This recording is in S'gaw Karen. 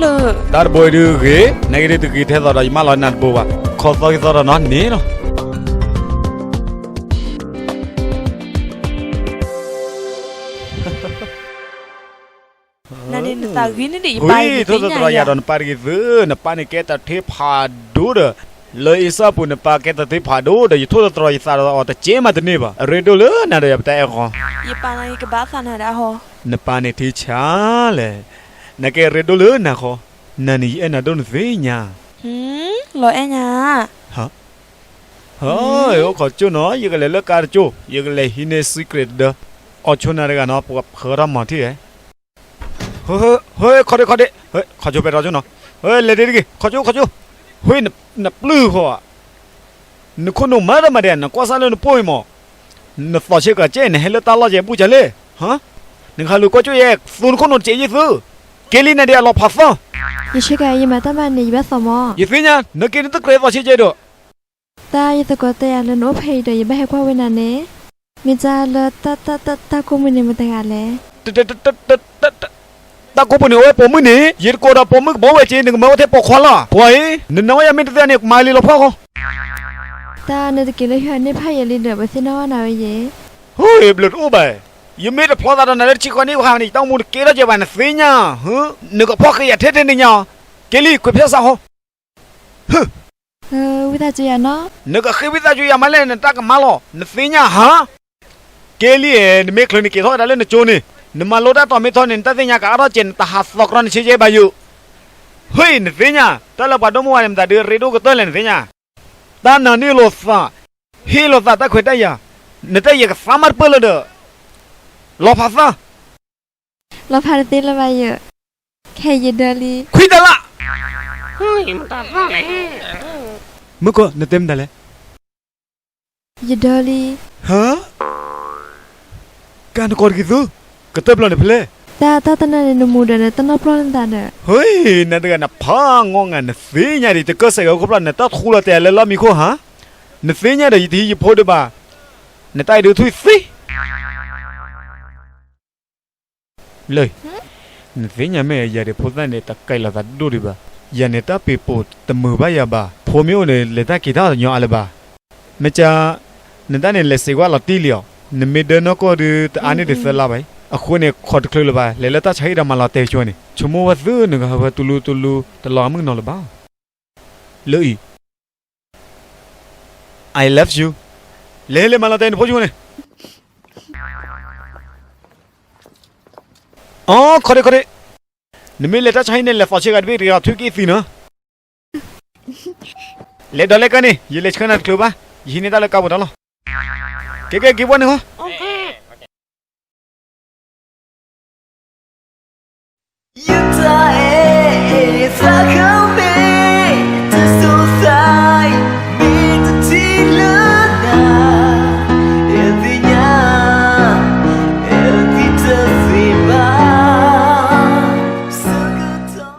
လၢ တၢ်တဘိအံၤဒုးဂ့ၤ, နက့ၤဒုးတဂ့ၤထဲသိးဒီး ယမၢလီၤနၤတဘိဘၣ်. ခီသီကသီဒီးနီၤန့ၣ်လီၤ. နန့ၣ်နသးဂ့ၤန့ၣ်ဒံး ယပၢ်အံၤ ယထိၣ်သတြီၤယၤဒီးနပၢ်တဂ့ၤသု, နပၢ်န့ၣ်ကဲတၢ်ထံဖးဒိၣ်ဒီး, လၢအ့စၢၣ်ပူၤနပၢ်ကဲတၢ်ထံဖးဒိၣ်ဒီး ယထိၣ်သတြီၤယသးဒီးအီၤတကဲမးတန့ၢ်ဘၣ်. အရ့ဒိၣ်လၢနၤဒီးယၤပတၢ်အဲၣ်ဃီ, ယပၢ်န့ၣ်ကဘၣ်သးနၤဒၣ်ဟီ, နပၢ်န့ၣ်ထံဆါလဲၣ်, နကဲရ့ဒိၣ်လၢနၤဃီ, နၤန့ၣ်ယအဲၣ်နၤဒိၣ်နသ့ၣ်ညါ, လီၤအဲၣ်ညါ ဟၢ, အိၣ်ခိးကၠိနီၤ, ယကလဲၤလၢကါတကၠိ, ယကလဲၤဟံးန့ၢ် secret ဒီး, အီၣ်ဆိနၤတဂၤနီၤ, ပှၤဖၢထီၣ်မီၤထံၣ်ဧဲ, ဟဲ, ခီဒ့ခီဒ့, ခီကၠိပဲတြီကၠိနီၤ, ဟဲ လဲၤဒ့တဂ့ၤ, ခီကၠိခီကၠိ, ဟဲ နပျုၢ်ဃီ, နခိၣ်နူာ်မၤတၢ်မၤဒဲး နကွၢ်စၢ်လၢနပိၢ်အံၤမး, နသီၣ်ဆ့ကၤကဲ နဟဲလၢတၢ်လီၢ်ကဲ ဘူၣ်ကလဲၣ်, ဟၢ, နကဟးလူၤကွၢ်ကၠိယဲ သူနခိၣ်နူာ်တကဲယဲသု, က့လံနၤဒဲးအလီၤဖးသီ ယဆ့ကၤအံၤယမၤတၢ်မၤန့ၣ် ယဘၣ်သီၣ်မီၤ, ယသ့ၣ်ညါ နက့ၤနတကြၢးသီၣ်ဆ့ကဲဒီး တၢ်ယသကိးတဲယၤလၢနအိၣ်ဖဲအံၤဒီး ယဘၣ်ဟဲကွၢ်ဝဲနၤန့ၣ်, မ့ၢ်တၢ်လၢ တၢ်ကိးမုၢ်န့ၣ်မတၤတဂၤလဲၣ်, တၢ်ကိးပူၤန့ၣ် အိၣ်ဝဲပိာ်မုၣ်န့ၣ်, ယတကိးဒီးပိာ်မုၣ်ကဘီဝဲက့ နကမၤဝဲထဲပိာ်ခွါလီၤ, ပှၤအံၤ နနၢ်ဝဲယၤမ့ၢ်တသ့န့ၣ် ကမၤလံလီၤဖီၣ်ဃီ, တၢ်နတက့ၤလၢဟံၣ်န့ၣ်ဖးယံာ်လံဒီး ပသ့ၣ်နီၣ်ဝဲနၤဝဲယဲ, ဟိ ဘျုးတအိၣ်ဘၣ်, ယမ့ၢ်တဖျီသးဒီးနၤလၢတဆံဃီန့ၣ် ဟါန့ၣ် ယတၢ်အိၣ်မူတကဲထီၣ်ကဲဘၣ် နသ့ၣ်ညါ, နကဖီၣ်ဃ့ယၤထဲထဲန့ၣ်ညါ, က့လံ ကွဲးဖျဲၣ်စးဃီ ဝံသးစူၤယၤနီၤ, နကဃ့ဝံသးစူၤယၤမးလဲၣ် နတၢ်ကမၤလီၤ နသ့ၣ်ညါဟါ, က့လံ, နမ့ၢ်ချုးနက့ၤထီၣ်ဝဲဒၣ်လၢနကၠိန့ၣ်, နမၤလိတၢ်တီၤမ့ၢ်ထီန့ၣ် နတၢ်သ့ၣ်ညါကအါထီၣ်ကဲ နတဟးသီၣ်ကြီနဆ့ကဲဘၣ်ယိာ်, ဟိ နသ့ၣ်ညါ, တၢ်လၢပှၤဒိၣ်မုၢ်ဝါန့ၣ် မတၤဒုးရ့ဒိၣ်ကတၢၢ်လဲၣ် နသ့ၣ်ညါ, တၢ်နာ်န့ၢ်လိာ်သး, ဟ့ၣ်လိာ်သးတၢ်ခွဲးတၢ်ယာ်, နတၢ်ယဲၢ်ကသါမးတပၢၢ်လၢၤဒီး, လီၤဖးသၢ လီၤဖးတသ့လၢၤဘၣ်ယိာ်, ခဲအံၤယဒၢလံ, ခွံတလး, မုၢ်ကီၢ် နတဲမတၤလဲၣ်, ယဒၢလံ, ဟါ, ကၢ်နကီၢ်တဂ့ၤသု, ကတၢၢ်ပျီန့ၣ်ဖဲလဲၣ်, တၢ်တၢ်တနၤန့ၣ် နမူဒီးနတၢ်နီၢ်ပျီလၢနသးဒီး, ဟိ နတဂၤနဖးငီငၤ နသ့ၣ်ညါဒံး တကၢၢ်စဲးကဲခိၣ်ပျီ နတၢ်ထူလီၤတဲာ်လၢလီၢ်မံခိၣ်ဟါ, နသ့ၣ်ညါဒီးယတဟံးယဖိဒံးဘၣ်, နတၢ်အံၤဒုးထွံၣ်သံ လၢ, နသ့ၣ်ညါမ့ၢ်ယၤဒံး ဖိသၣ်န့ၣ် တကဲလီၤသးဒိၣ်ဒံးဘၣ်, ယၤန့ၣ်တၢ်ပ့ၤပိာ်တမုာ်ဘၣ်ယၤဘၣ်, ဖိမ့ၢ်အိၣ်န့ၣ် လဲၤတၢ်က့ၤတၢ်ညီအါလၢၤဘၣ်, မ့ၢ်က, နတၢ်န့ၣ်လဲၤစံးကွၢ်လီၤတံၢ်လံအီၤ, နမ့ၢ်ဒၢနီၢ်ကီၢ်ဒုး တအါန့ၢ်ဒံးသၢလါဘၣ်အံၤ, အဃိန့ၣ် ခိးတချုးလၢၤဘၣ်, လဲၤလၢတၢ်ဆါဟံၣ်ဒီးမၤလီၤတဲာ်ဆိန့ၣ်, ဆိကမိၣ်ဝဲသု နကဟးဝဲတူလူတူလူ တလီၤမုၣ်ကနီၤလၢၤဘၣ်, လၢအံၤ I love you, လဲၤလဲၤမၤလီၤတဲာ်နဖိဆိန့ၣ် အိ ခီဒ့ခီဒ့, နမ့ၢ်လဲၤတၢ်ဆါဟံၣ်န့ၣ် လဲၤသီၣ်ဆ့ကၤတဘ့ၣ်တဂ့ၤ ထွံၣ်က့ၤသံနီၤ, လဲၤဒီးလဲၤကါန့ၣ် ယလဲၤဆှၢနၤတချုးဘၣ်, ယဟံးန့ၢ်တၢ်လၢကါပူၤတၢ်လီၤ, ကဲကဲက့ၤဘှီန့ၣ်ဟီ ယတၢ်အဲၣ်သးခါ